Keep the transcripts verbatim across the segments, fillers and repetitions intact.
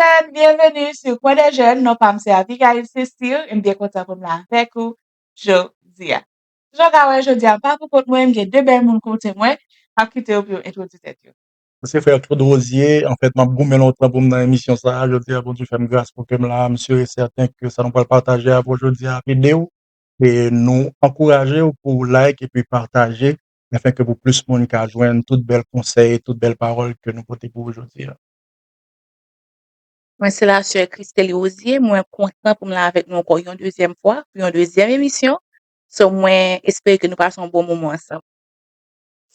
Jeunes, bienvenue sur Coin des Jeunes. Non pa m se Abigail Cécile, e m byen kontan pou m la avèk ou jodi a. Jan w ka wè jodi a, m pa pou kont mwen, m gen de bèl moun kote mwen, m ap kite yo pou yo entwodui tèt yo. Se frè Claude Rosier. Anfèt, m ap goumen lontan pou m nan emisyon sa a. Jodi a, Bondye fè m gras pou ke m la. M si e sèten ke sa nou pral pataje avè w jodi a ap ede w e nou ankouraje w pou w like epi pataje, afin ke pou plis moun ka jwenn tout bèl konsèy, tout bèl pawòl ke nou pote pou ou jodi a. Mwen se la sè Christelle Rosier. Mwen kontan pou m la avèk nou ankò yon dezyèm fwa, pou yon dezyèm emisyon. So, mwen espere ke nou pase yon bon moman ansanm.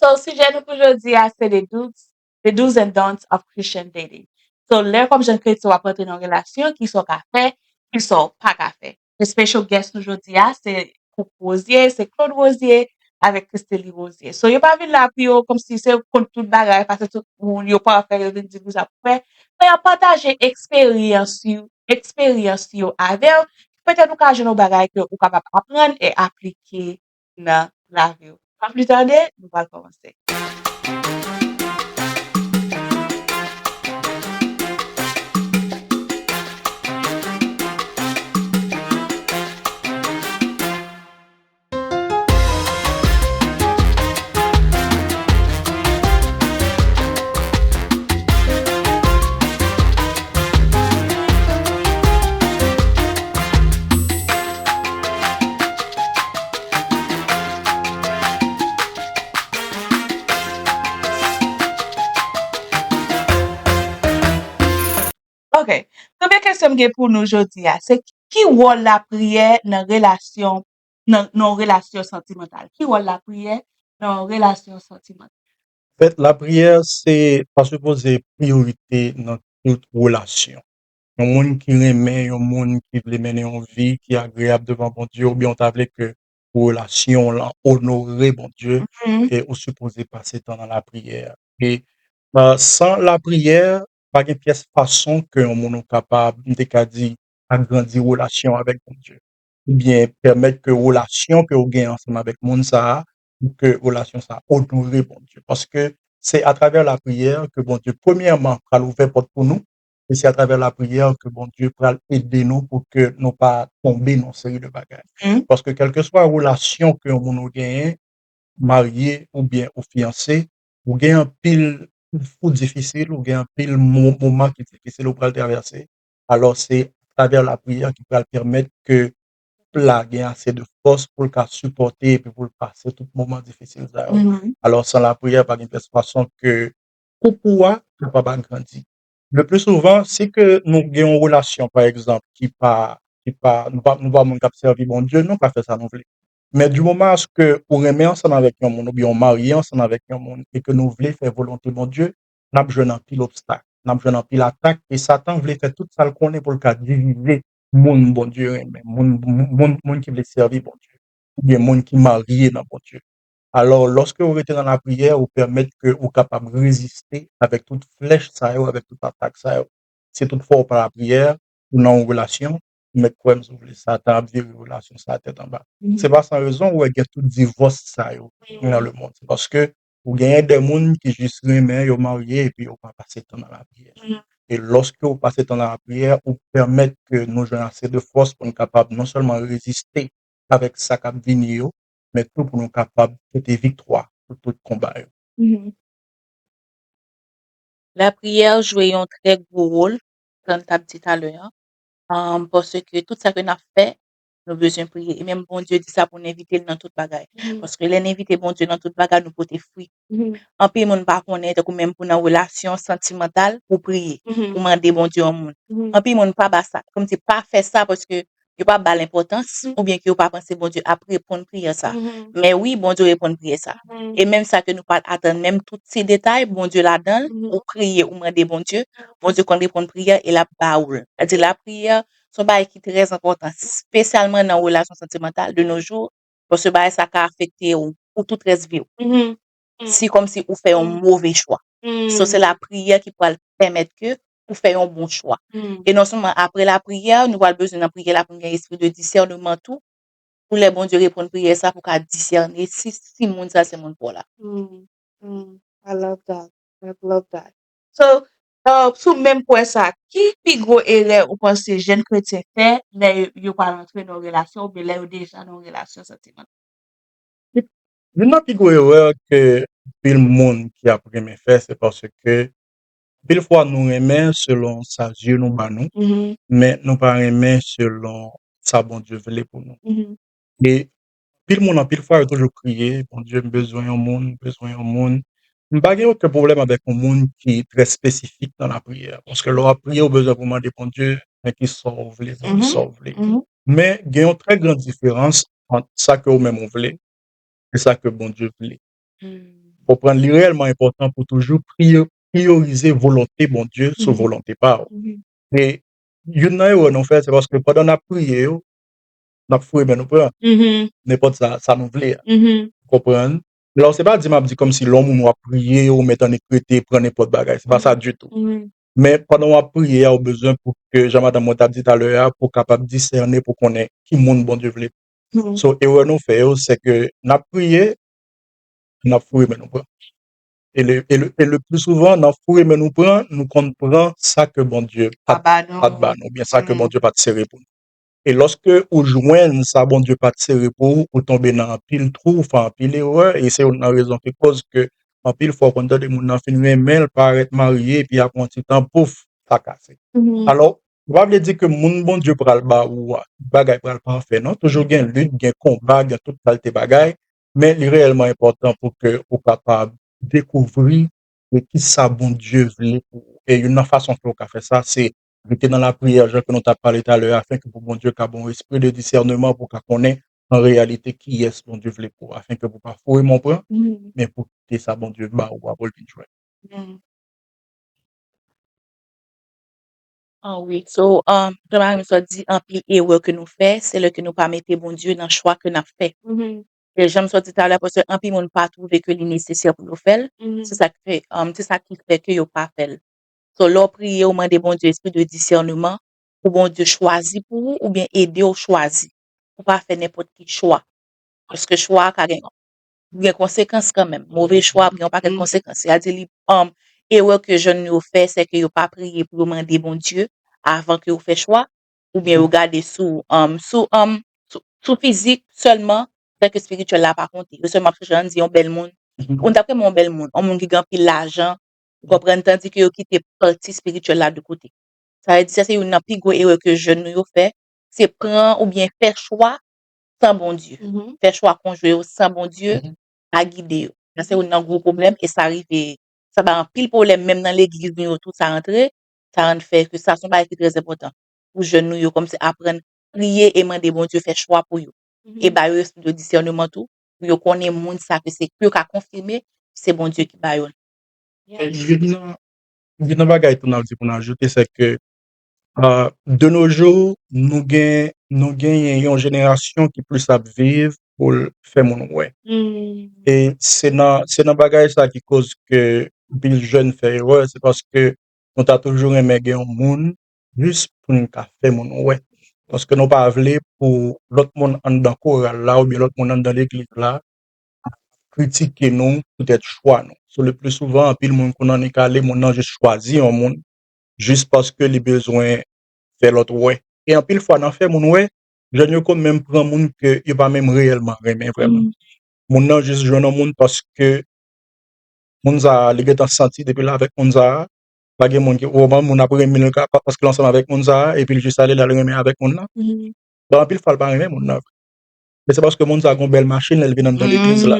So, sijè nou pou jodi a, se the do's, the do's and don'ts of Christian dating. So, lè kòm jèn kretyen w ap rantre nan yon relasyon, ki sa w ka fè, ki sa w pa ka fè. The special guest nou jodi a, se koup Rosier, se Claude Rosier avèk Christelle Rosier. So, yo pa vin la pou yo kòmsi se yo konn tout bagay, pase tout moun, yo pafè, yo vin di nou sa pou fè. Men y ap pataje eksperyans yo, eksperyans yo avè w. Petèt ou ka jwenn yon bagay ke ou kapab aprann e aplike nan lavi w. San plis tande, nou pral kòmanse. Ok. Premye kesyon m gen pou nou jodi a, se ki wòl lapriyè nan relasyon, nan, nan yon relasyon santimantal? Ki wòl lapriyè nan yon relasyon santimantal? Anfèt, lapriyè se pa sipoze priyorite nan tout relasyon. Yon moun ki renmen, yon moun ki vle mennen yon vi ki agreyab devan Bondye, oubyen w ta vle ke pou relasyon w lan onore Bondye, e ou sipoze pase tan nan lapriyè. E, euh, san lapriyè, pa gen pyès fason ke yon moun ou kapab, m te ka di, agrandi relasyon avèk Bondye. Oubyen pèmèt ke relasyon ke ou gen ansanm avèk moun sa a, pou ke relasyon sa a onore Bondye. Paske se atravè lapriyè ke Bondye, premyèman, pral ouvè pòt pou nou, e se atravè lapriyè ke Bondye pral ede nou pou ke nou pa tonbe nan yon seri de bagay. Paske kèlkeswa relasyon ke yon moun ou genyen, marye oubyen ou fiyanse, ou gen anpil kou difisil, ou gen anpil mo-, moman ki difisil ou pral travèse. Alò, se atravè lapriyè ki pral pèmèt ke koup la gen ase de fòs pou l ka sipòte epi pou l pase tout moman difisil sa yo. Alò, san lapriyè, pa gen pyès fason ke koup ou a kapab agrandi. Le pli souvan, si ke nou gen yon relasyon, pa egzanp, ki pa, ki pa, nou pa, nou pa moun k ap sèvi Bondye, nou ka fè sa nou vle. Men di moman aske ou renmen ansanm avèk yon moun, oubyen ou marye ansanm avèk yon moun, e ke nou vle fè volonte Bondye, n ap jwenn anpil obstak, n ap jwenn anpil atak, e Satan vle fè tout sa l konnen pou l ka divize moun Bondye renmen, moun, moun, moun ki vle sèvi Bondye, oubyen moun ki marye nan Bondye. Alò, lòske ou rete nan lapriyè, ou pèmèt ke ou kapab reziste avèk tout flèch sa yo, avèk tout atak sa yo. Si toutfwa ou pa lapriyè, ou nan yon relasyon, ou mèt kwè m si w vle, Satan ap vire relasyon sa a tèt anba. Se pa san rezon ou wè gen tout divòs sa yo nan lemonn. Se paske ou genyen de moun ki jis renmen, yo marye, epi yo pa pase tan nan lapriyè. E lòske ou pase tan nan lapriyè, ou pèmèt ke nou jwenn ase de fòs pou n kapab non sèlman reziste avèk sa k ap vini yo, men tou pou nou kapab pote viktwa pou tout konba yo. Lapriyè jwe yon trè gwo wòl, jan n t ap di talè a, um, paske tout sa ke n ap fè, nou bezwen priye. E menm Bondye di sa pou n envite l nan tout bagay. Paske lè n envite Bondye nan tout bagay, nou pote fwi. Anpil moun pa konnen, tankou menm pou nan relasyon santimantal, pou priye, pou mande Bondye yon moun. Anpil moun pa ba sa, kòmsi pa fè sa paske yo pa ba l enpòtans, oubyen ke yo pa panse Bondye ap reponn priyè sa. Men wi, Bondye reponn priyè sa. E menm sa ke nou pa t atann, menm tout ti detay, Bondye ladan l, ou priye, ou mande Bondye, Bondye konn reponn priyè e l ap ba ou l. Sètadi lapriyè, se yon bagay ki trè enpòtan, espesyalman nan relasyon santimantal de nos jours, paske bagay sa ka afekte ou pou tout rès vi w. Si kòmsi ou fè yon move chwa. So, se lapriyè ki pral pèmèt ke ou fè yon bon chwa. E non sèlman apre lapriyè, nou pral bezwen nan priyè la pou n gen espri de disèneman tou, pou lè Bondye reponn priyè sa, pou ka disène si, si moun sa se moun pa w la. I love that. I love that. So, Sou menm pwen sa, ki pi gwo erè ou panse jèn kretyen fè lè yo pral antre nan yon relasyon oubyen lè yo deja nan yon relasyon santimantal? Youn nan pi gwo erè ke anpil moun ki ap renmen fè, se paske anpil fwa nou renmen selon sa zye nou ba nou, men nou pa renmen selon sa Bondye vle pou nou. E anpil moun, anpil fwa, yo toujou kriye, Bondye, m bezwen yon moun, m bezwen yon moun. M pa gen okenn pwoblèm avèk yon moun ki trè espesifik nan lapriyè. Paske lè w ap priye, ou bezwen pou mande Bondye, men ki sa w vle, men ki sa w vle. Men gen yon trè gran diferans ant sa ke ou menm ou vle e sa ke Bondye vle. Konprann, li reyèlman enpòtan pou toujou priyo- priyorize volonte Bondye sou volonte pa w. E youn nan erè nou fè, se paske pandan n ap priye yo, n ap foure men nou pran nenpòt sa, sa nou vle a. Konprann? Lè w se pa di m ap di kòmsi lè yon moun w ap priye, ou mèt annik rete pran nenpòt bagay. Se pa sa ditou. Men pandan w ap priye a, ou bezwen pou ke, jan madanm mwen t ap di talè a, pou w kapab disène, pou konnen ki moun Bondye vle. So, erè nou fè yo, se ke n ap priye, n ap foure men nou pran. E le, e le, e le pli souvan, nan foure men nou pran, nou konn pran sa ke Bondye pa t ba nou, oubyen sa ke Bondye pa t sere pou nou. E lòske ou jwenn sa Bondye pa t sere pou ou, ou tonbe nan anpil twou, ou fè anpil erè, e se youn nan rezon ki koz ke anpil fwa ou konn tande moun nan fin renmen l, parèt marye, epi apre yon ti tan, pouf, sa kase. Alò, sa pa vle di ke moun Bondye pral ba ou a, bagay pral pafè, non. Toujou gen lit, gen konba, gen tout kalite bagay, men li reyèlman enpòtan pou ke ou kapab dekouvri e kisa Bondye vle pou ou. E youn nan fason ke ou ka fè sa, se rete nan lapriyè, jan ke nou t ap pale talè a, afenke pou Bondye ka ba w espri de disèneman pou w ka konnen an reyalite kiyès Bondye vle pou ou, afenke pou w pa foure men w pran, men pou kite sa Bondye ba ou a pou l vin jwenn. Ah wi, so, um, jan Marie Michel di, anpil erè ke nou fè, se lè ke nou pa mete Bondye nan chwa ke n ap fè. E jan m sot di talè, paske anpil moun pa twouve ke li nesesè pou yo fè l. Se sa ki fè, um, se sa ki fè ke yo pa fè l. So, lè w priye, ou mande Bondye espri de disèneman, pou Bondye chwazi pou ou, oubyen ede w chwazi. Ou pa fè nenpòt ki chwa. Paske chwa a ka gen, gen konsekans kanmenm. Move chwa ap gen yon pakèt konsekans. Sa di li, um, erè ke jèn yo fè, se ke yo pa priye pou yo mande Bondye avan ke yo fè chwa, oubyen yo gade sou, um, sou, um, sou, sou fizik sèlman, fè ke espirityèl la pa konte. Yo sèlman ap chèche ann di yon bèl moun. Moun t ap renmen yon bèl moun, yon moun ki gen anpil lajan, ou konprann, tandi ke yo kite pati espirityèl la de kote. Sa vle di sa se youn nan pi gwo erè ke jèn nou yo fè, se pran oubyen fè chwa san Bondye. Fè chwa konjwen yo san Bondye pa gide yo. Sa se youn nan gwo pwoblèm e sa rive, sa bay anpil pwoblèm menm nan legliz nou yo tou sa rantre, sa rann fè ke sa se yon bagay ki trè enpòtan pou jèn nou yo kòmsi aprann priye e mande Bondye fè chwa pou yo. E ba yo espri de disèneman tou, pou yo konnen moun sa ke se, pou yo ka konfime se Bondye ki ba yo l. Youn nan, youn nan bagay tou n ap di pou n ajoute, se ke, euh, de nos jours, nou gen, nou genyen yon jenerasyon ki plis ap viv pou l fè moun wè. E se nan, se nan bagay sa ki koz ke anpil jèn fè erè, se paske nou ta toujou renmen gen yon moun jis pou n ka fè moun wè. Paske nou pa vle pou lòt moun anndan koral la oubyen lòt moun anndan legliz la kritike nou poutèt chwa nou. So, le pli souvan, anpil moun konn annik ale, moun nan jis chwazi yon moun jis paske li bezwen fè lòt wè. E anpil fwa, nan fè moun wè, jèn yo konn menm pran moun ke yo pa menm reyèlman renmen vrèman. Moun nan jis jwenn yon moun paske moun sa a, li gentan santi depi l avèk moun sa a, pa gen moun ki, ou konprann, moun ap renmen l ka, pa, paske l ansanm avèk moun sa a, epi l jis ale, l al renmen avèk moun nan. Bon, anpil fwa, l pa renmen moun nan vre. Men se paske moun sa a gen yon bèl machin lè l vin anndan legliz la.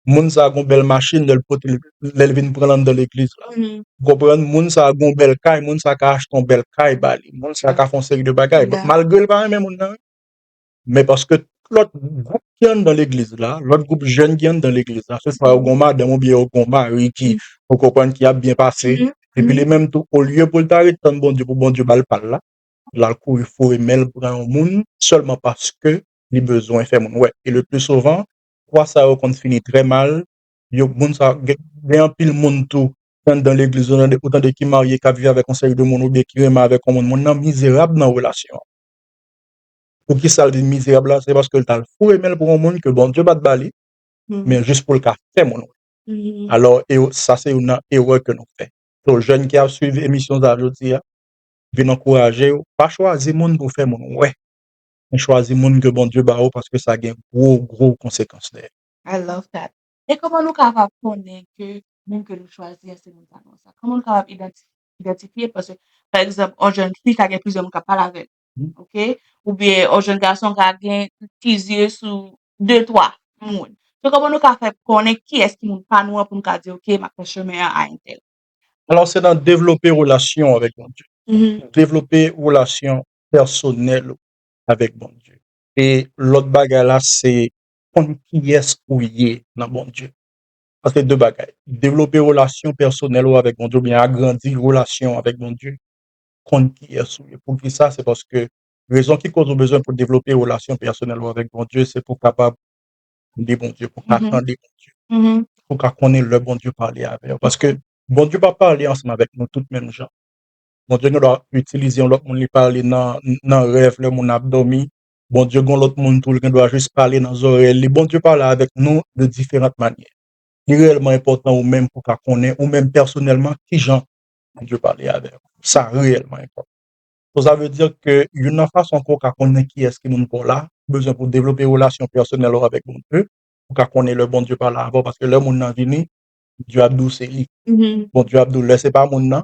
Moun sa a gen yon bèl machin lè l pote l, lè l vin pran l anndan legliz la. Ou konprann? Moun sa a gen yon bèl kay, moun sa a ka achte yon bèl kay ba li. Moun sa a ka fè yon seri de bagay. Bon, malgre l pa renmen moun nan, men paske tout lòt gwoup ki anndan legliz la, lòt gwoup jèn ki anndan legliz la, se swa yo gen yon madanm oubyen yo gen yon mari ki, ou konprann, ki ap byen pase, epi li menm tou, olye pou l ta ret tann Bondye, pou Bondye ba l pa l la, l al kouri foure men l pran yon moun sèlman paske li bezwen fè moun wè. E le pli souvan, fwa sa yo konn fini trè mal. Yo, moun sa, gen, gen anpil moun tou ki anndan legliz, ou tande, ou tande ki marye, k ap viv avèk yon seri de moun, oubyen ki renmen avèk yon moun, moun nan mizerab nan relasyon an. Poukisa l vin mizerab la? Se paske l t al foure men l pran yon moun ke Bondye pa t ba li, men jis pou l ka fè moun wè. Alò, e, sa se youn nan erè ke nou fè. So, jèn ki ap swiv emisyon sa jodi a, vin ankouraje w, pa chwazi moun pou fè moun wè, men chwazi moun ke Bondye ba ou, paske sa gen gwo, gwo konsekans dèyè. I love that. E kòman nou kapab konnen ke moun ke nou chwazi a se moun sa nou sa? Kòman nou kapab idanti-, idantifye? Paske, pa egzanp, yon jèn fi ka gen plizyè moun k ap pale avè l. Mhm. Oke? Oubyen yon jèn gason ka gen ti zye sou de, twa moun. So, kòman nou ka fè konnen kiyès ki moun pa nou an pou nou ka di, "Oke, m ap fè chemen an a entèl"? Alò, se nan devlope relasyon avèk Bondye. Mhm. Devlope relasyon pèsonèl ou avèk Bondye. E lòt bagay la, se konn kiyès ou ye nan Bondye. Paske de bagay. Devlope relasyon pèsonèl ou avèk Bondye, oubyen agrandi relasyon avèk Bondye. Konn kiyès ou ye. Poukisa? Se paske rezon ki koz ou bezwen pou devlope relasyon pèsonèl ou avèk Bondye, se pou kapab tande Bondye, pou ka Mhm. tande Bondye, Mhm. pou ka konnen lè Bondye pale avè w. Paske Bondye pa pale ansanm avèk nou tout menm jan. Bondye gen dwa itilize yon lòt moun, li pale nan, nan rèv lè moun ap dòmi. Bondye gen lòt moun tou, li gen dwa jis pale nan zòrèy li. Bondye pale avèk nou de diferant manyè. Li reyèlman enpòtan ou menm pou ka konnen, ou menm pèsonèlman, ki jan Bondye pale avè w. Sa reyèlman enpòtan. So, sa vle di ke youn nan fason ke w ka konnen kiyès ki moun pa w la, ou bezwen pou devlope relasyon pèsonèl ou avèk Bondye, pou ka konnen lè Bondye pale avè w, paske lè moun nan vini, Bondye ap di w se li. Mhm. Bondye ap di w lè se pa moun nan,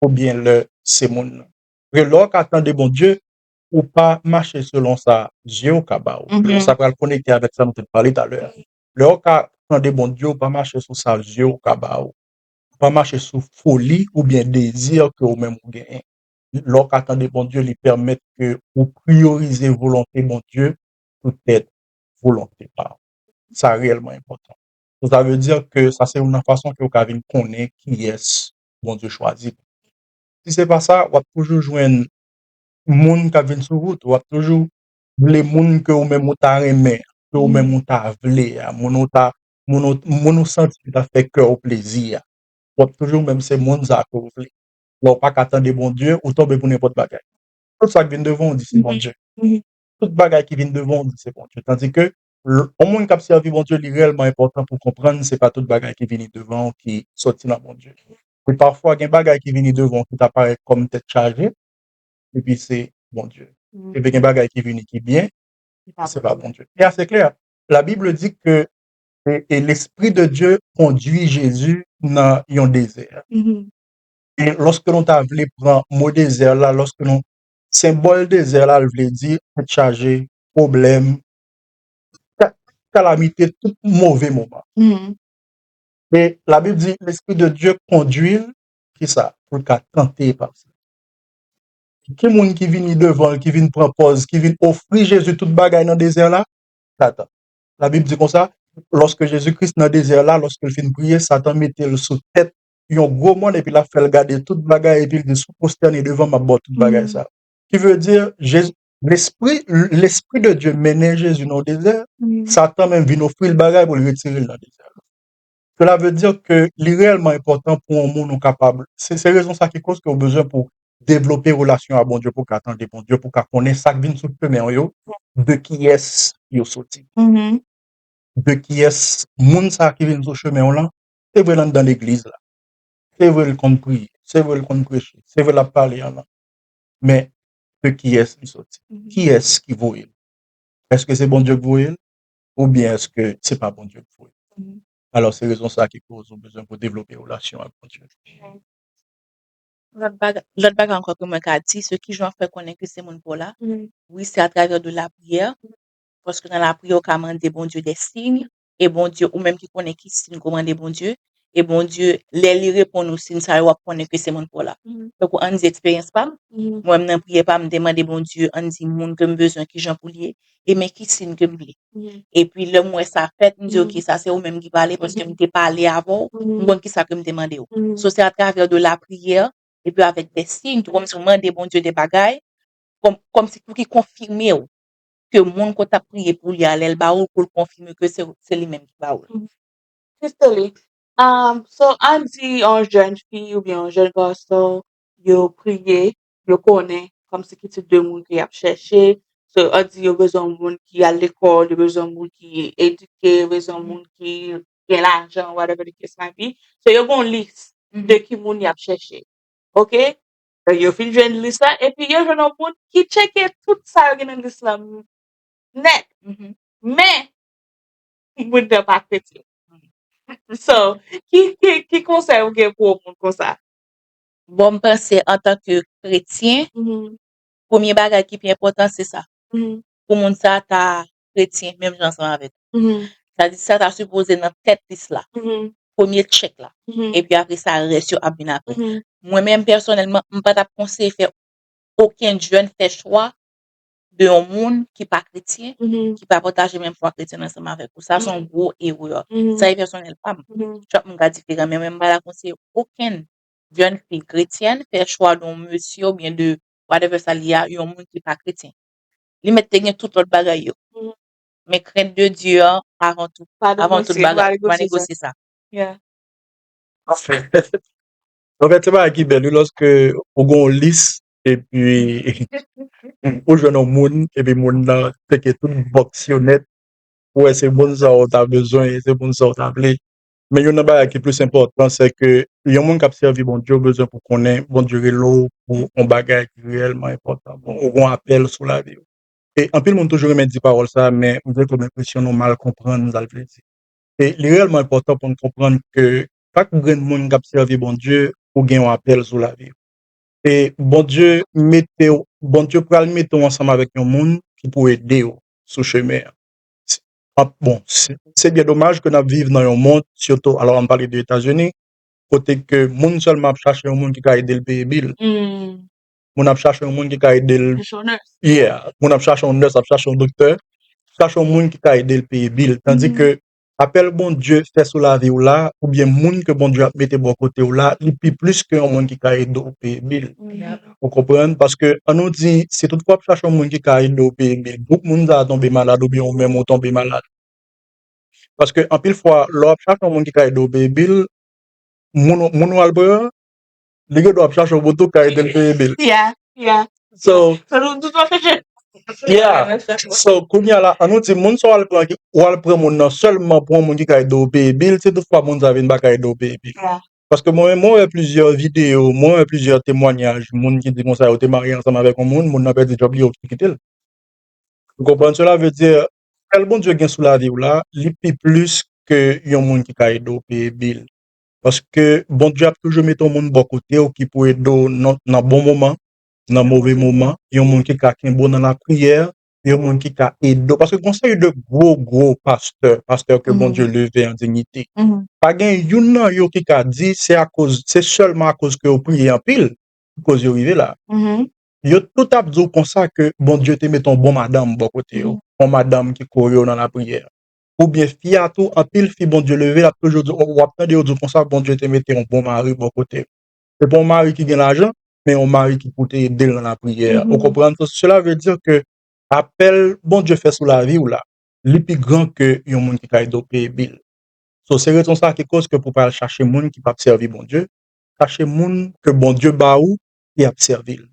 oubyen lè se moun nan. Paske lè w ka tande Bondye, ou pa mache selon sa zye w ka ba w. Mhm. Sa pral konekte avèk sa nou te pale talè a. Lè w ka tande Bondye, ou pa mache sou sa zye w ka ba w. Ou pa mache sou foli oubyen dezi ke ou menm ou genyen. Lè w ka tande Bondye, li pèmèt ke ou priyorize volonte Bondye poutèt volonte pa w. Sa reyèlman enpòtan. So, sa vle di ke sa se youn nan fason ke w ka vin konnen kiyès Bondye chwazi. Si se pa sa, w ap toujou jwenn moun k ap vin sou wout ou, w ap toujou vle moun ke ou menm ou ta renmen, ke ou menm ou ta vle a, moun ou ta, moun ou, moun ou santi ki ta fè kè w plezi a. W ap toujou menm se moun sa ke w vle. Lè w pa ka tande Bondye, ou tonbe pou nenpòt bagay. Tout sa k vin devan w di se Mhm. Bondye. Mhm. Tout bagay ki vin devan w di se Bondye. Tandike, l-, yon moun k ap sèvi Bondye, li reyèlman enpòtan pou konprann se pa tout bagay ki vini devan w ki soti nan Bondye. E pafwa, gen bagay ki vini devan w ki ta parèt kòm tèt chaje, epi se Bondye. Mhm. Epi gen bagay ki vini ki byen, Se pa se pa Bondye. Bondye. E ase klè. La Bible dit que, e, e l'Esprit de Dieu conduit Jésus nan yon dezè. Mhm. E lòske nou ta vle pran mo dezè la, lòske nou, senbòl dezè la, l vle di tèt chaje, pwoblèm, ka-, kalamite, tout move moman. Mhm. E Labib di, L'Esprit de Dieu conduit l, kisa? Pou l ka tante pa l. Ki moun ki vini devan l, ki vin pran pòz, ki vin ofri Jezi tout bagay nan dezè la? Satan. Labib di konsa, lòske Jezi Kris nan dezè la, lòske l fin priye, Satan mete l sou tèt yon gwo mòn, epi l ap fè l gade tout bagay, epi l di, "Si w pwostène devan m, m ap ba w tout bagay sa." Ki vle di, Jezi, Lespri, Lespri de Dye mennen Jezi nan dezè, Satan menm vin ofri l bagay pou l retire l nan dezè la. Cela veut dire que li reyèlman enpòtan pou yon moun ou kapab, se, se rezon sa ki koz ke w bezwen pou devlope relasyon a Bondye, pou w ka tande Bondye, pou w ka konnen sa k vin sou chemen w yo, de kiyès yo soti. Mhm. De kiyès moun sa ki vin sou chemen w lan, se vre l anndan legliz la. Se vre l konn priye, se vre l konn preche, se vre l ap pale an lang. Men, de kiyès li soti? Mhm. Kiyès ki voye l? Èske se Bondye k voye l? Oubyen èske se pa Bondye k voye l? Mhm. Alò, se rezon sa ki koz ou bezwen pou devlope relasyon ak Bondye. Mhm. Lòt baga-, lòt bagay ankò ke mwen ka di, se kijan w fè konnen ke se moun pa w la. Mhm. Wi, se atravè de lapriyè. Paske nan lapriyè, ou ka mande Bondye de siy, e Bondye, ou menm ki konnen ki siy ke w mande Bondye, e Bondye, lè li reponn ou siy sa yo, w ap konnen ke se moun pa w la. Mhm. Tankou ann di eksperyans pa m, mhm, mwen menm nan priyè pa m, m te mande Bondye, ann di moun ke m bezwen, kijan pou l ye, e men ki siy ke m vle. Mhm. Epi lè m wè sa fèt, m di, mhm, "Ok, sa se ou menm ki pale, paske, mhm, m te pale avè w, mhm, m konn kisa ke m te mande w." Mhm. So, se atravè de lapriyè, epi avèk de siy, tou kòmsi w mande Bondye de bagay, kòm, kòmsi pou ki konfime w ke moun ke w t ap priye pou li a, lè l ba ou l, pou l konfime ke se, se li menm ki ba ou l. Mhm. Christelle, um, so, ann di yon jèn fi oubyen yon jèn gason, yo priye, yo konnen kòmsi ki tip de moun ke y ap chèche. So, ann di yo bezwen yon moun ki al lekòl, yo bezwen yon moun ki edike, yo bezwen yon moun ki gen lajan, whatever the case might be. So, yo gen yon lis de ki moun y ap chèche. Oke? Yo fin jwenn lis la, epi yo jwenn yon moun ki tcheke tout sa yo gen nan lis la nèt. Men, moun nan pa kretyen. So, ki, ki, ki konsèy ou gen pou yon moun konsa? Bon, m panse antanke kretyen, premye bagay ki pi enpòtan se sa. Pou moun sa ta kretyen, menm jan ansanm avèk ou. Sa di sa ta sipoze nan tèt lis la. Premye tchèk la. Epi apre sa, rès yo ap vin apre. Mwen menm, pèsonèlman, m pa t ap konseye fè okenn jèn fè chwa de yon moun ki pa kretyen, ki pa pataje menm fwa kretyen ansanm avèk ou. Sa se yon gwo erè. Sa e pèsonèl pa m. Chak moun ka diferan, men mwen m pa ta konseye okenn jèn fi kretyèn fè chwa de yon mesye oubyen de whatever sa l ye a, yon moun ki pa kretyen. Li mèt te gen tout lòt bagay yo. Men krent de Dye an, avan tout, avan tout bagay, pa negosye sa. Anfèt, se bagay ki bèl wi, lòske ou gen yon lis epi ou jwenn yon moun epi moun nan tcheke tout bòks yo nèt, ou wè se moun sa ou ta bezwen, se moun sa ou ta vle. Men youn nan bagay ki plis enpòtan se ke yon moun k ap sèvi Bondye ou bezwen pou konnen Bondye rele w pou yon bagay ki reyèlman enpòtan. Bon, ou gen yon apèl sou lavi w. E anpil moun toujou renmen di pawòl sa a, men m gen kòm enpresyon nou mal konprann sa l vle di. E li reyèlman enpòtan pou n konprann ke chak grenn moun k ap sèvi Bondye, ou gen yon apèl sou lavi w. E Bondye mete w, Bondye pral mete w ansanm avèk yon moun ki pou ede w sou chemen an. Bon, se byen domaj ke n ap viv nan yon mond, sitou, alò, ann pale de Etazini, kote ke moun sèlman ap chache yon moun ki ka ede l peye bil. Moun ap chache yon moun ki ka ede l. Yeah, moun ap chache yon nès, ap chache yon doktè, chache yon moun ki ka ede l peye bil. Tandi ke apèl Bondye fè sou lavi w la, oubyen moun ke Bondye ap mete bò kote w la, li pi plis ke yon moun ki ka ede w peye bil. Ou konprann? Paske, ann nou di, si toutfwa w ap chache yon moun ki ka ede w peye bil, gwoup moun sa a tonbe malad oubyen ou menm ou tonbe malad. Paske anpil fwa, lè w ap chache yon moun ki ka ede w peye bil, moun, moun ou al pran an, li gen dwa ap chache yon moun tou k ka ede l peye bil. Yeah, yeah. So, so nou tout ap chache. Yeah. So, kounye a la, ann nou di, moun sa w al pran, ou al pran moun nan sèlman pou yon moun ki ka ede w peye bil, si toutfwa moun sa vin pa ka ede w peye bil. Paske mwen menm, mwen wè plizyè videyo, mwen wè plizyè temwanyaj, moun ki di konsa, yo te marye ansanm avèk yon moun, moun nan pèdi djòb li, yo kite l. Ou konprann? Cela veut dire, apèl Bondye gen sou lavi w la, li pi plis ke yon moun ki ka ede w peye bil. Paske Bondye ap toujou mete yon moun bò kote w ki pou ede w nan, nan bon moman, nan move moman, yon moun ki ka kenbe w nan lapriyè, yon moun ki ka ede w. Paske gen yon seri de gwo, gwo pastè, pastè ke Bondye leve an diyite. Pa gen youn nan yo ki ka di se akoz, se sèlman akoz ke yo priye anpil, pou koz yo rive la. Yo tout ap di w konsa ke Bondye te mete yon bon madanm bò kote yo, yon madanm ki kore yo nan lapriyè. Oubyen fi a tou, anpil fi Bondye leve, l ap toujou di, w ap tande yo di w konsa, Bondye te mete yon bon mari bò kote yo. Se pa yon mari ki gen lajan, men yon mari ki pou te ede l nan lapriyè. Ou konprann? So, cela veut dire ke apèl Bondye fè sou lavi w la, li pi gran ke yon moun ki ka ede w peye bil. So, se rezon sa ki koz ke pou pa al chache moun ki p ap sèvi Bondye, chache moun ke Bondye ba ou ki ap sèvi l.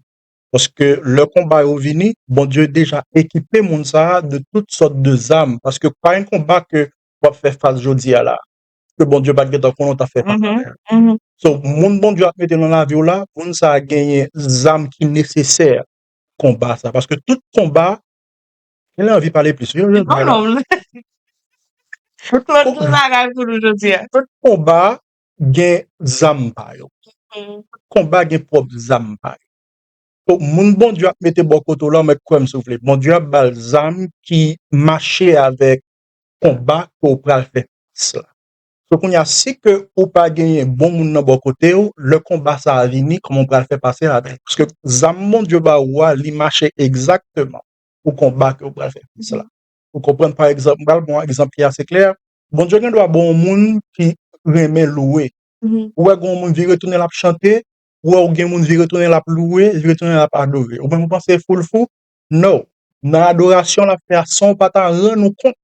Paske lè konba yo vini, Bondye deja ekipe moun sa a de tout sòt de zam. Paske pa gen konba ke w ap fè fas jodi a la, ke Bondye pa t gentan konnen w t ap fè fas avè l. So, moun Bondye ap mete nan lavi w la, moun sa a genyen zam ki nesesè konba sa. Paske tout konba, gen lè anvi pale plis, wi, wi, wi. Tout konba gen zam pa yo. Tout konba gen pwòp zam pa yo. So, moun Bondye ap mete bò kote w la, mwen kwè m si w vle. Bondye ap ba l zam ki mache avèk konba ke w pral fè fas la. So, kounye a, si ke ou pa genyen bon moun nan bò kote w, lè konba sa a vini, kòman w pral fè pase avè l? Paske zam Bondye ba ou a, li mache egzakteman pou konba ke w pral fè fas la. Ou konprann, pa egzanp, m pral ba w egzanp ki ase klè. Bondye gen dwa ba w yon moun ki renmen louwe. Ou wè gen yon moun vire tounen l ap chante, ou wè ou gen moun vire tounen l ap louwe, vire tounen l ap adore. Ou menm ou panse foul fou? No. Nan adorasyon l ap fè a, san w pa ta rann ou kont,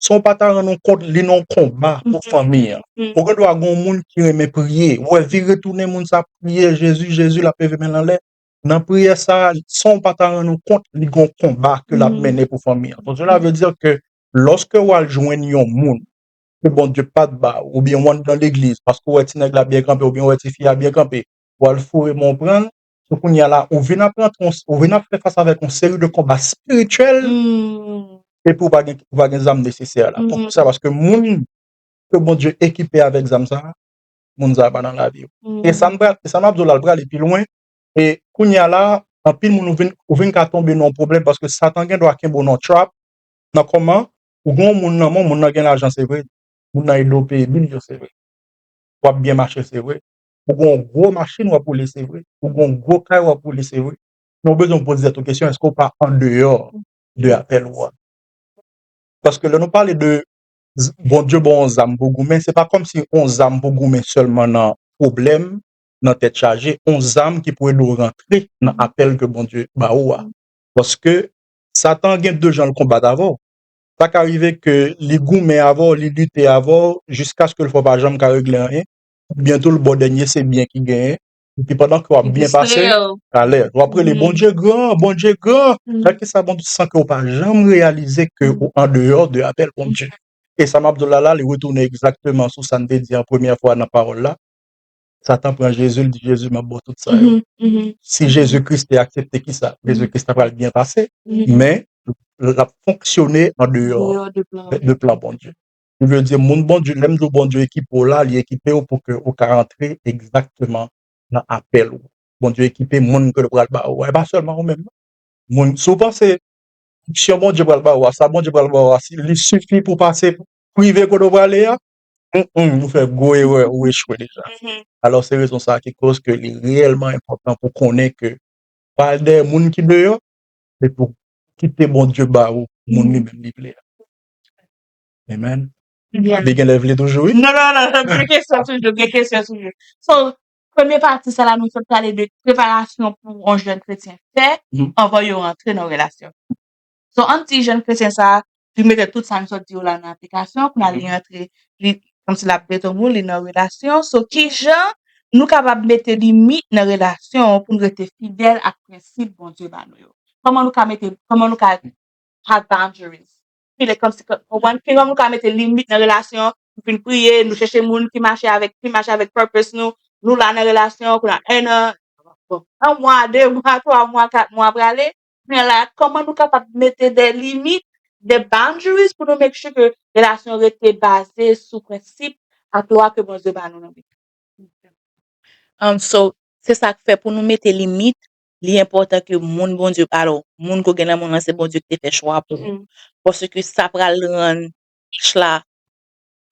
san w pa ta rann ou kont, li nan yon konba pou fanmi an. Ou gen dwa gen yon moun ki renmen priye, ou wè vire tounen moun sa ap priye, Jezi, Jezi, l ap leve men l anlè. Nan priyè sa a, san w pa ta rann ou kont, li gen yon konba ke l ap mennen pou fanmi an. Donk, cela veut dire ke lòske w al jwenn yon moun, ke Bondye pa t ba ou, oubyen w anndan legliz, paske w wè ti nèg la byen kanpe, oubyen w wè ti fi a byen kanpe, w al foure men w pran l, so kounye a la, ou vin ap rantre, ou vin ap fè fas avèk yon seri de konba espirityèl, epi ou pa gen, ou pa gen zam nesesè la. Poukisa? Paske moun ke Bondye ekipe avèk zam sa, moun sa pa nan lavi w. E sa m pral, e sa m ap di w la, l prale pi lwen. E kounye a la, anpil moun ou vin, ou vin ka tonbe nan yon pwoblèm paske Satan gen dwa kenbe w nan trap, nan kòman, ou gen yon moun nan men w, moun nan gen lajan, se vre. Moun nan ede w peye bil yo, se vre. W ap byen mache, se vre. Ou gen yon gwo machin w ap woule, se vre. Ou gen yon gwo kay w ap woule, se vre. Men ou bezwen poze tèt ou kesyon, èske w pa andeyò de apèl ou a? Paske lè nou pale de z- Bondye ba w yon zam pou goumen, se pa kòmsi yon zam pou goumen sèlman nan pwoblèm, nan tèt chaje, yon zam ki pou ede w rantre nan apèl ke Bondye ba ou a. Paske Satan gen de jan l konbat avè w. Sa ka rive ke li goumen avè w, li lite avè w, jiskaske l fè w pa janm ka regle anyen. Oubyen tou l ba w dènye se byen ki genyen. Epi pandan ke w ap byen pase, alèz. W ap rele Bondye gran, Bondye gran. Gad ki sa Bondye, san ke w pa janm reyalize ke ou andeyò de apèl Bondye. E sa m ap di w la, la, li retounen egzakteman sou sa n te di an premyè fwa nan pawòl la. Satan pran Jezi, l di, Jezi, m ap ba w tout sa yo. Si Jezi Kris te aksepte kisa? Jezi Kris ta pral byen pase, men l ap fonksyone andeyò de plan Bondye. Ki vle di, moun Bondye, lè m di w Bondye ekipe w la, li ekipe w pou ke ou ka rantre egzakteman nan apèl ou. Bondye ekipe moun ke l pral ba ou. E pa sèlman ou menm, non. Moun, si w panse onksyon Bondye pral ba ou a, sa Bondye pral ba ou a, si li sifi pou pase prive kote w prale a, mm, mm, ou fè gwo erè, ou echwe deja. Alò, se rezon sa a ki koz ke li reyèlman enpòtan pou konnen ke pa al dèyè moun ki deyò, men pou kite Bondye ba ou moun li menm li vle a. Amen. Li gen lè vle toujou, wi. Non, non, non, non, gen kesyon toujou, gen kesyon toujou. So, premye pati sa la, nou sot pale de preparasyon pou yon jèn kretyen fè anvan yo rantre nan relasyon. So, ann di jèn kretyen sa, li mete tout sa nou sot di yo la nan aplikasyon, kounye a li rantre, li, kòmsi l ap detonn ou, li nan relasyon. So, kijan nou kapab mete limit nan relasyon pou nou rete fidèl ak prensip Bondye ba nou yo? Kòman nou ka mete, kòman nou ka have boundaries? Fidèl, kòmsi, konprann, kijan nou ka mete limit nan relasyon, nou fin priye, nou chèche moun ki mache avèk, ki mache avèk purpose nou, nou la nan relasyon, kounye a, en an, bon, en mwa, de mwa, twa mwa, kat mwa prale, men la, kòman nou kapab mete de limit, de boundaries pou nou make sure ke relasyon rete baze sou prensip ak lwa ke Bondye ba nou nan Bib? Um, so, se sa k fè pou nou mete limit, li enpòtan ke moun Bondye, alò, moun ke w gen nan men w lan, se Bondye ki te fè chwa pou ou. Paske sa pral rann tach la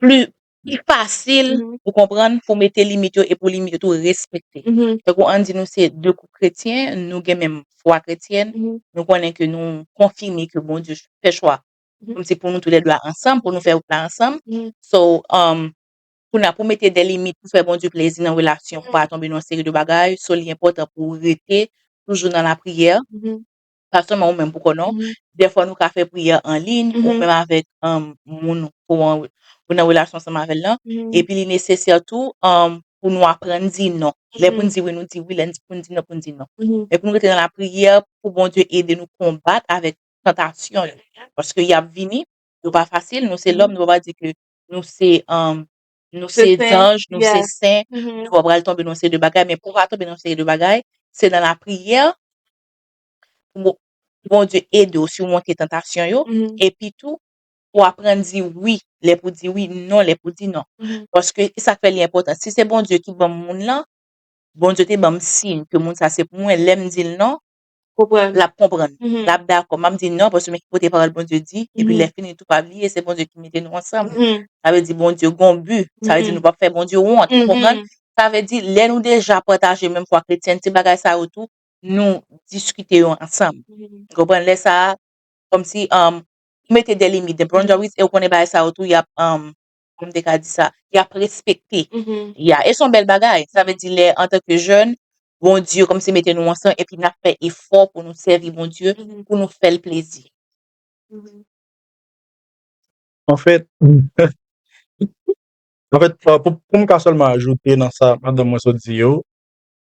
pli, pli fasil, ou konprann, pou mete limit yo e pou limit yo tou respekte. Tankou ann di nou se de koup kretyen, nou gen menm fwa kretyèn, nou konnen ke nou konfime ke Bondye fè chwa. Kòmsi pou nou toulède ansanm, pou nou fè wout la ansanm. So, um, kounye a pou mete de limit, pou fè Bondye plezi nan relasyon, pou pa tonbe nan yon seri de bagay. So, li enpòtan pou w rete toujou nan lapriyè. Pa sèlman ou menm pou kò non. Dèfwa nou ka fè priyè an liy, ou menm avèk, um, moun ou an, ou nan relasyon ansanm avè l lan. Epi li nesesè tou, um, pou nou aprann di non. Lè pou n di wi, nou di wi. Lè pou n di non, pou n di non. Men pou nou rete nan lapriyè, pou Bondye ede nou konbat avèk tantasyon yo. Paske y ap vini, yo pa fasil, nou se lòm, nou pa di ke nou se, um, nou se zanj, nou se sen, nou pa pral tonbe nan yon seri de bagay, men pou w pa tonbe nan yon seri de bagay, se nan lapriyè, pou Bondye ede w simonte tantasyon yo, epi tou, pou aprann di wi, lè pou di wi, non, lè pou di non. Paske e sa k fè li enpòtan. Si se Bondye ki ban m moun lan, Bondye te ban m siy ke moun sa se pou mwen, lè m di l non, l ap konprann. L ap dakò. M ap di non, paske men ki kote pawòl Bondye di, epi lè fini tou pa bliye, se Bondye ki mete nou ansanm. Sa vle di Bondye gon bi. Sa vle di nou p ap fè Bondye wont. Ou konprann? Sa vle di, lè nou deja pataje menm fwa kretyèn, ti bagay sa yo tou, nou diskite yo ansanm. Ou konprann? Lè sa a, kòmsi, um, ou mete de limit, de boundaries, e ou konnen bagay sa yo tou, y ap, um, kòman m te ka di sa, y ap respekte. Ya, e se yon bèl bagay. Sa vle di, lè, antanke jèn, Bondye kòmsi mete nou ansanm, epi n ap fè efò pou nou sèvi Bondye, pou nou fè l plezi. Anfèt, anfèt, pou, pou m ka sèlman ajoute nan sa madanm mwen sot di yo,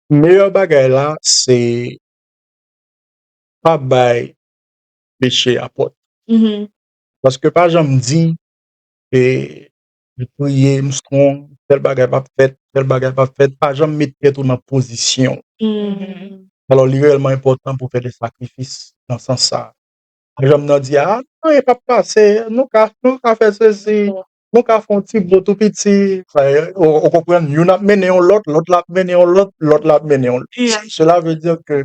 meyè bagay la, se pa bay peche a pòt. Paske pa janm di, e, priye, m strong, tèl bagay p ap fèt, tèl bagay p ap fèt. Pa janm met tèt ou nan pozisyon. Alò, li reyèlman enpòtan pou fè de sakrifis nan sans sa. Pa janm nan di, a, anyen p ap pase, nou ka, nou ka fè sesi, nou ka fè yon ti bout tou piti. Ou, ou konprann, youn ap mennen yon lòt, lòt la ap mennen yon lòt, lòt la ap mennen yon lòt. Cela veut dire que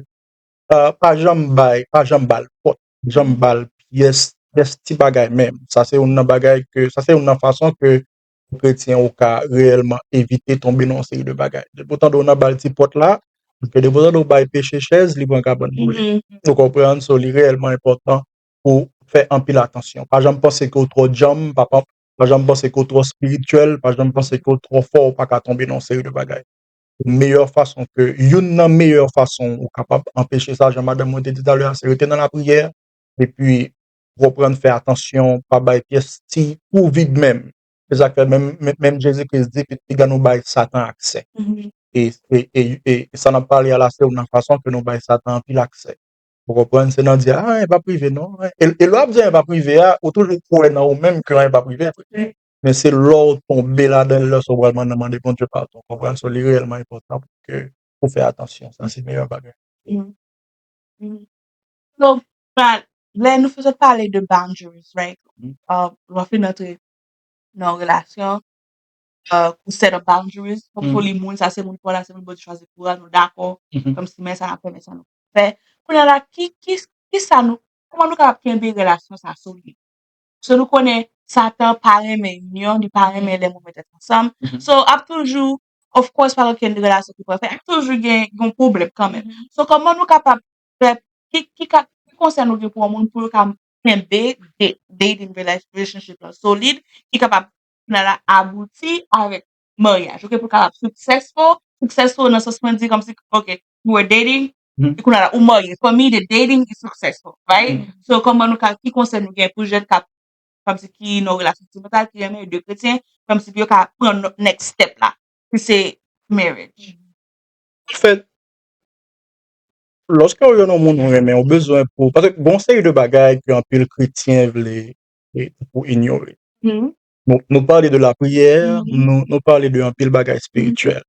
pa janm bay, pa janm ba l pòt, janm ba l pyès, pyès ti bagay menm. Sa se youn nan bagay ke, sa se youn nan fason ke kretyen ou ka reyèlman evite tonbe nan yon seri de bagay. Depi w tande w nan ba l ti pòt la, paske depi w tande w bay peche chèz, li pran kabann pou li. Ou konprann? So, li reyèlman enpòtan pou fè anpil atansyon. Pa janm panse ke w twò djanm, pa, pa, pa janm panse ke w twò espirityèl, pa janm panse ke w twò fò, ou pa ka tonbe nan yon seri de bagay. Meyè fason ke, youn nan meyè fason ou kapab anpeche sa, jan madanm mwen te di talè a, se rete nan lapriyè, epi konprann, fè atansyon, pa bay pyès ti twou vid menm. Se sa k fè menm, menm, menm Jezi Kris di, piga nou bay Satan aksè. E, e, e, e sa n ap pale a la, se youn nan fason ke nou bay Satan anpil aksè. Ou konprann? Se nan di, a, anyen p ap rive, non. E, e lè w ap di anyen p ap rive a, ou toujou kwè nan ou menm ke anyen p ap rive vre. Men se lè w tonbe ladan l, lè sa w pral mande, mande Bondye padon. Ou konprann? So, li reyèlman enpòtan pou ke, pou fè atansyon. Sa, se meyè bagay. So, lè nou fè sot pale de boundaries, right? Uh, lè w fin antre nan relasyon, uh, ou set up boundaries. Hopefully, moun sa se moun pa w la, se moun Bondye chwazi pou ou, nou dakò. Kòmsi men sa n ap fè, men sa nou fè. Kounye a la, ki, ki, ki sa nou, kòman nou kapab kenbe relasyon sa solid? So, nou konnen Satan pa renmen inyon, li pa renmen lè moun met tèt ansanm. So, ap toujou, of course, pa gen okenn relasyon ki pafè, ap toujou gen yon pwoblèm kanmenm. So, kòman nou kapab fè, ki, ki, ka, ki konsèy nou gen pou yon moun pou yo ka kenbe dating relationship la solid, ki kapab nan la abouti avèk maryaj, ok, pou kapab successful, successful nan sans mwen di kòmsi, ok, you were dating, e kounye a la ou marye. For me, the dating is successful, right? So, kòman nou ka, ki konsèy nou gen pou jèn k ap, kòmsi ki nan relasyon santimantal, ki renmen de kretyen, kòmsi pou yo ka pran next step la, ki se marriage? Anfèt, lòske w jwenn yon moun ou renmen, ou bezwen pou, paske gen yon seri de bagay ke anpil kretyen vle pou inyore. Nou, nou pale de lapriyè, nou, nou pale de anpil bagay espirityèl.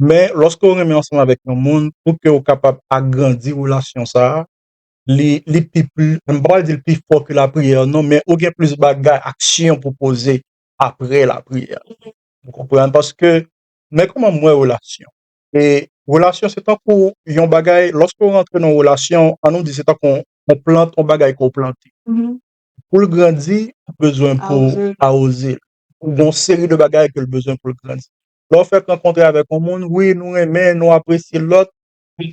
Men, lòske w renmen ansanm avèk yon moun, pou ke w kapab agrandi relasyon sa a, li, li pi, pi, m pa pral di l pi fò ke lapriyè, non, men ou gen plis bagay, aksyon pou poze apre lapriyè. Ou konprann? Paske, men kòman m wè relasyon. E relasyon, se tankou yon bagay, lòske w rantre nan yon relasyon, an nou di, se tankou yon, yon plant, yon bagay ke w plante. Pou l grandi, ou bezwen pou awoze l. Ou gen yon seri de bagay ke l bezwen pou l grandi. Lè w fèk rankontre avèk yon moun, wi, nou renmen, nou apresye lòt,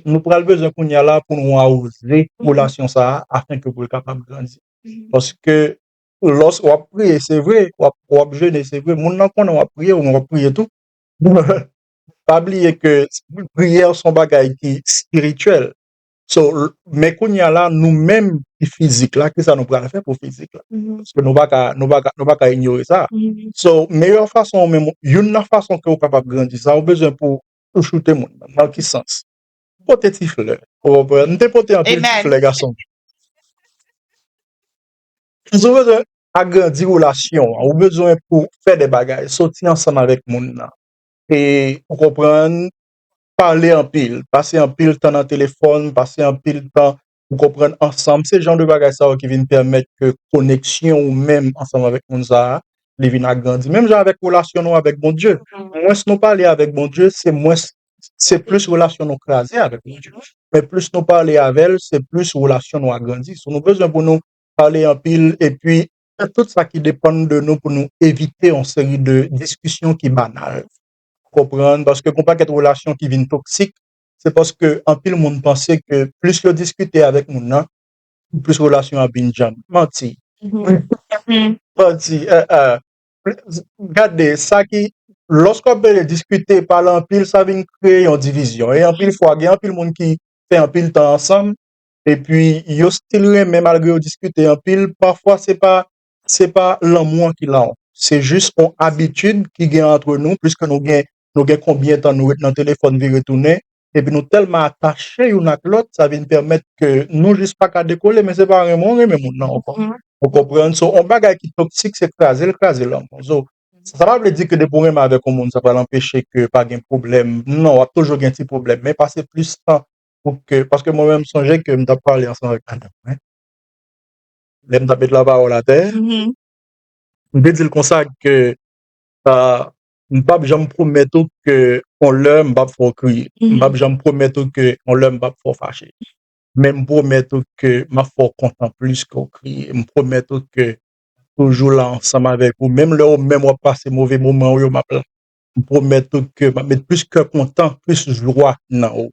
nou pral bezwen kounye a la pou nou awoze relasyon sa a, afenke pou l kapab grandi. Paske, lòs w ap priye, se vre, w ap, w ap jene, se vre, moun nan konnen w ap priye, w ap priye tou. Pa bliye ke priyè se yon bagay ki espirityèl. So, men kounye a la, nou menm ki fizik la, kisa nou pral fè pou fizik la? Paske nou pa ka, nou pa ka, nou pa ka inyore sa. So, meyè fason ou menm, youn nan fason ke w kapab grandi sa, ou bezwen pou, pou choute moun nan. Nan ki sans? Pote ti flè. Ou konprann? M te pote anpil ti flè, gason. Si w bezwen agrandi relasyon an, ou bezwen pou fè de bagay, soti ansanm avèk moun nan. E, ou konprann, pale anpil, pase anpil tan nan telefòn, pase anpil tan, ou konprann, ansanm. Se jan de bagay sa yo ki vin pèmèt ke koneksyon ou menm ansanm avèk moun sa a, li vin agrandi. Menm jan avèk relasyon nou avèk Bondye. Mwens nou pale avèk Bondye, se mwens, se plis relasyon nou kraze avèk Bondye. Men plis nou pale avè l, se plis relasyon nou agrandi. So, nou bezwen pou nou pale anpil, epi fè tout sa ki depann de nou pou nou evite yon seri de diskisyon ki banal. Konprann? Paske gen yon pakèt relasyon ki vin toksik, se paske anpil moun panse ke plis yo diskite avèk moun nan, plis relasyon an ap vin djanm. Manti. Manti. Eh, eh. Gade, sa ki, lòske w ap bezwen diskite, pale anpil, sa vin kreye yon divizyon. E anpil fwa, gen anpil moun ki fè anpil tan ansanm, epi yo still renmen malgre yo diskite anpil. Pafwa, se pa, se pa lanmou an ki la. Se jis yon abitid ki gen antre nou, pliske nou gen, nou gen konbyen tan nou ret nan telefòn vire tounen, epi nou tèlman atache youn ak lòt, sa vin pèmèt ke nou jis pa ka dekole, men se pa renmen w renmen moun nan ankò. Ou konprann? So, yon bagay ki toksik, se kraze l, kraze l ankò. So, Sa pa vle di ke depi w renmen avèk yon moun, sa pral anpeche ke pa gen pwoblèm. Non, w ap toujou gen ti pwoblèm, men pase plis tan pou ke, paske mwen menm, m sonje ke m t ap pale ansanm avèk madanm mwen. Lè m t ap met lapawòl atè, m te di l konsa ke, ah, m p ap janm pwomèt ou ke yon lè m p ap fè w kriye. M p ap janm pwomèt ou ke yon lè m p ap fè w fache. Men m pwomèt ou ke m ap fè w kontan plis ke w kriye. M pwomèt ou ke toujou la ansanm avèk ou. Menm lè ou menm w ap pase move moman w yo, m ap la. M pwomèt ou ke m ap met plis kè kontan, plis jwa nan ou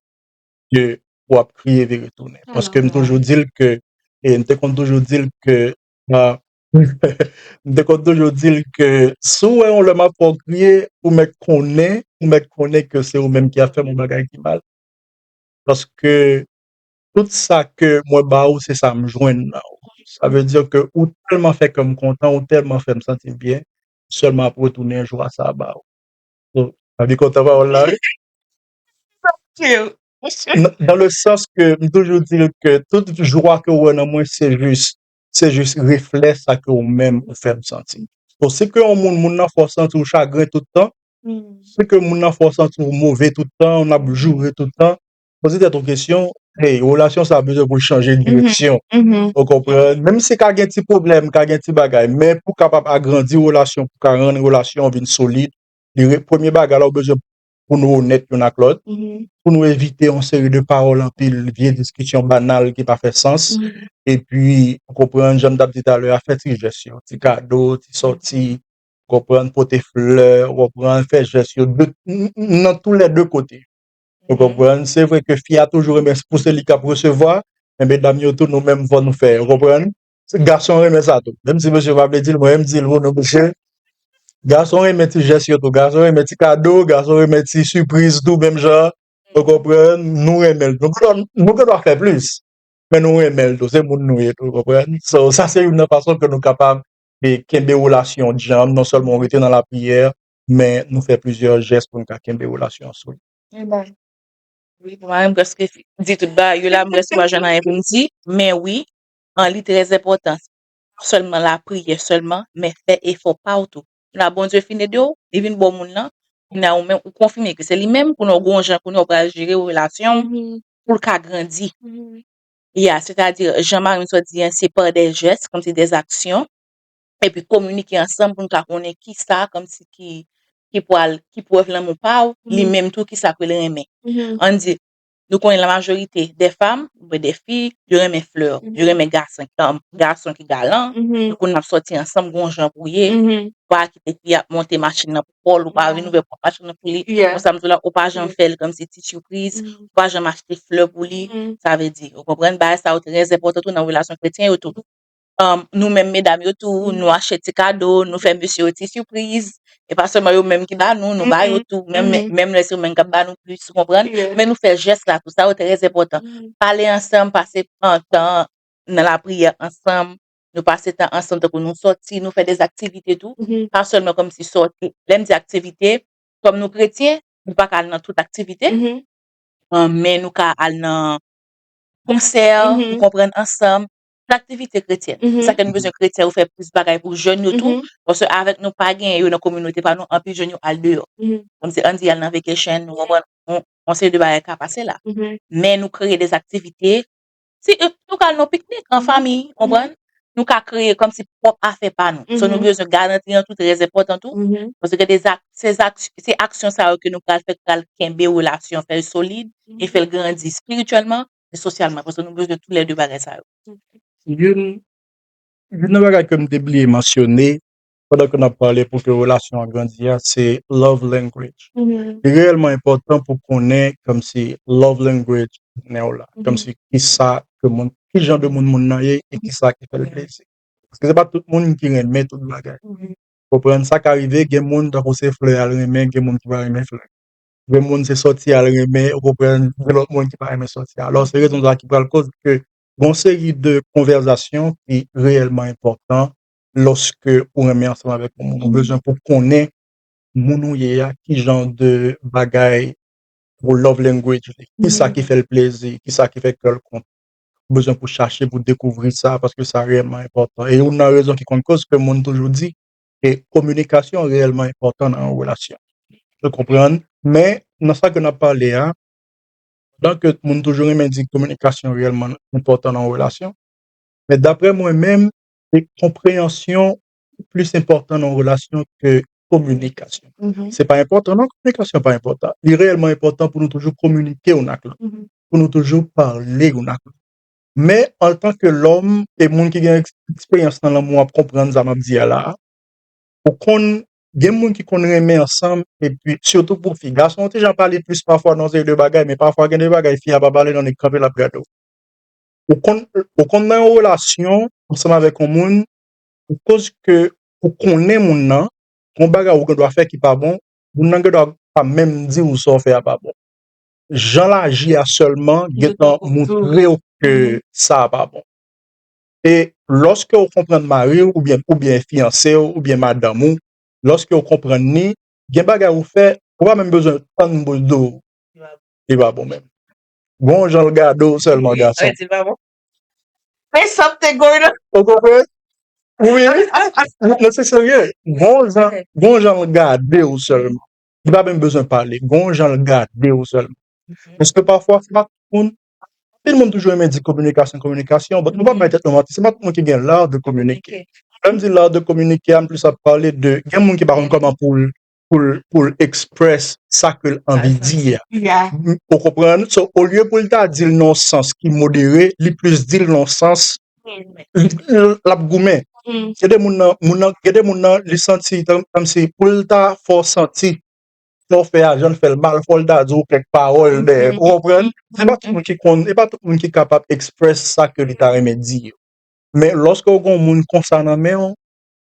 ke w ap kriye vire tounen. Paske m toujou di l ke, e m te konn toujou di l ke, ah, m te konn toujou di l ke si w wè yon lè m ap fè w kriye, ou mèt konnen, ou mèt konnen ke se ou menm ki ap fè m yon bagay ki mal. Paske tout sa ke mwen ba ou, se sa m jwenn nan ou. Sa vle di ke ou tèlman fè kè m kontan, ou tèlman fè m santi m byen, sèlman ap retounen jwa sa a ba ou. So, pa byen kontan pawòl la, wi. Nan, nan le sans ke m toujou di l ke tout jwa ke w wè nan mwen, se jis, se jis reflè sa ke ou menm ou fè m santi. So, si ke yon moun, moun nan fè w santi w chagren tout tan, si ke moun nan fè w santi w move tout tan, w ap joure tout tan, poze tèt ou kesyon, hey, relasyon sa a bezwen pou l chanje direksyon. Ou konprann? Menm si ka gen ti pwoblèm, ka gen ti bagay, men pou kapab agrandi relasyon, pou ka rann relasyon an vin solid, li re-, premye bagay la, ou bezwen pou nou onèt youn ak lòt, pou nou evite yon seri de pawòl anpil, vye diskisyon banal ki pa fè sans, epi, ou konprann, jan m t ap di talè a, fè ti jès yo, ti kado, ti sòti, ou konprann, pote flè, ou konprann, fè jès yo de, n-, n-, nan tou lè de kote. Ou konprann? Se vre ke fi a toujou renmen pou se li k ap resevwa, men medam yo tou, nou menm, fò nou fè, ou konprann? Se gason renmen sa tou. Menm si mesye pa vle di l, mwen menm di l pou nou, mesye. Gason renmen ti jès yo tou, gason renmen ti kado, gason renmen ti sipriz tou, menm jan, ou konprann? Nou renmen l tou. Nou, nou gen dwa fè plis, men nou renmen l tou. Se moun nou ye tou, ou konprann? So, sa se youn nan fason ke nou kapab, e, kenbe relasyon djanm, non sèlman w rete nan lapriyè, men nou fè plizyè jès pou n ka kenbe relasyon an solid. Amen. Wi, pou mwen, m prèske fi-, di tout bagay yo la, m prèske pa jwenn anyen pou m di, men wi, an li trè enpòtan. Non sèlman lapriyè sèlman, men fè efò pa w tou. La, Bondye fin ede w, li vin ba w moun nan, kounye a ou menm, ou konfime ke se li menm, kounye a w gon jan, kounye a w pral jere relasyon w pou l ka grandi. Ya, sètadi, jan Marine sot di an, se pa de jès, kòmsi de aksyon, epi kominike ansanm pou n ka konnen kisa, kòmsi ki, ki pral, ki prèv lanmou pa w, li menm tou, kisa ke l renmen. Ann di, nou konnen la majorite de fanm, oubyen de fi, yo renmen flè, yo renmen gason, um, gason ki galan, yo konn ap sòti ansanm, gon jan pou ye, pa kite fi ap monte machin nan pou kò l, ou pa vin ouvè pòt machin nan pou li. Konsa m di w la, ou pa janm fè l kòmsi ti sipriz, ou pa janm achte flè pou li. Sa vle di, ou konprann, bagay sa yo trè enpòtan tou nan relasyon kretyen yo tou. Um, nou menm medam yo tou, nou achte ti kado, nou fè mesye yo ti sipriz. E pa sèlman yo menm ki ba nou, nou ba yo tou. Menm, menm lè se yo menm k ap ba nou plis, ou konprann? Men nou fè jès la tou, sa yo trè enpòtan. Pale ansanm, pase, an, tan nan lapriyè ansanm, nou pase tan ansanm, tankou nou sòti, nou fè de aktivite tou. Pa sèlman kòmsi sòti. Lè m di aktivite, kòm nou kretyen, nou pa ka al nan tout aktivite. An, men nou ka al nan konsè, ou konprann, ansanm. Tout aktivite kretyèn. Sa ke nou bezwen kretyen, ou fè plis bagay pou jèn yo tou. Paske avèk nou pa genyen yo nan kominote pa nou, anpil jèn yo al deyò. Kòmsi ann di al nan vacation, ou konprann, on, on seri de bagay ka pase la. Men nou kreye de aktivite. Si, eh, nou ka al nan piknik an fanmi, konprann? Nou ka kreye kòmsi pwòp afè pa nou. So, nou bezwen garanti an tou, trè enpòtan tou. Paske de zak-, se zak-, se aksyon sa yo ke nou pral fè, k pral kenbe relasyon, fè l solid, e fè l grandi espirityèlman e sosyalman. Paske nou bezwen tou lè de bagay sa yo. Youn, youn nan bagay ke m te bliye mansyone, pandan ke n ap pale pou ke relasyon an grandi a, se love language. Li reyèlman enpòtan pou konnen kòmsi love language patnè w la. Kòmsi kisa ke moun, ki jan de moun moun nan ye e kisa ki fè l plezi. Paske se pa tout moun ki renmen tout bagay. Konprann sa ka rive, gen moun tankou se flè al renmen, gen moun ki pa renmen flè. Gen moun se sòti al renmen, ou konprann, gen lòt moun ki pa renmen sòti. Alò, se rezon sa ki pral koz ke gon seri de konvèsasyon ki reyèlman enpòtan lòske ou renmen ansanm avèk yon moun. Ou bezwen pou konnen moun ou ye a, ki jan de bagay pou love language li. Kisa ki fè l plezi, kisa ki fè kè l kontan. Ou bezwen pou chache, pou dekouvri sa, paske sa reyèlman enpòtan. E youn nan rezon ki konn koz ke moun toujou di, E kominikasyon reyèlman enpòtan nan yon relasyon. Ou konprann? Men, nan sa ke n ap pale a, pandan ke moun toujou renmen di kominikasyon reyèlman enpòtan nan yon relasyon, men daprè mwen menm, se konpreyansyon plis enpòtan nan yon relasyon ke kominikasyon. Se pa enpòtan, non, kominikasyon pa enpòtan. Li reyèlman enpòtan pou nou toujou kominike youn ak lòt, pou nou toujou pale youn ak lòt. Men, antanke lòm e moun ki gen eks-, eksperyans nan lanmou ap konprann sa m ap di a la a, ou konn, gen moun ki konn renmen ansanm, epi sitou pou fi. Gason, ou te jan pale plis pafwa nan seri de bagay, men pafwa gen de bagay, fi a pa pale, non, li kanpe, l ap gade w. Ou konn, ou konn nan yon relasyon ansanm avèk yon moun, akoz ke ou konnen moun nan, yon bagay ou gen dwa fè ki pa bon, moun nan gen dwa pa menm di w sa w fè a pa bon. Jan l aji a sèlman gentan montre w ke sa a pa bon. E lòske w konprann mari w, oubyen, oubyen fiyanse w, oubyen madanm ou, lòske w konprann li, gen bagay ou fè, ou pa menm bezwen tann pou l di w li pa bon menm. Gon jan l gade w sèlman, gason. There's something going on. Ou konprann? Wi, wi. Non, se serye. Gon jan, gon jan l gade w sèlman. Li pa menm bezwen pale. Gon jan l gade w sèlman. Paske pafwa, se pa tout moun. Anpil moun toujou renmen di kominikasyon, kominikasyon. But nou pa bay tèt nou manti. Se pa tout moun ki gen l'art de communiquer. Lè m di l'art de communiquer, m plis ap pale de, gen moun ki pa konn kòman pou l, pou l, pou l express sa ke l anvi di a. Ou konprann? So, olye pou l ta di l nan yon sans ki modere, li plis di l nan yon sans l ap goumen. Gen de moun nan, moun nan, gen de moun nan, li santi tanm si pou l ta fè w santi sa w fè a, jan l fè l mal, fò l ta di w kèk pawòl dèyè. Ou konprann? Se pa tout moun ki konn, e pa tout moun ki kapab express sa ke li ta renmen di yo. Men lòske w gen yon moun konsa nan men w,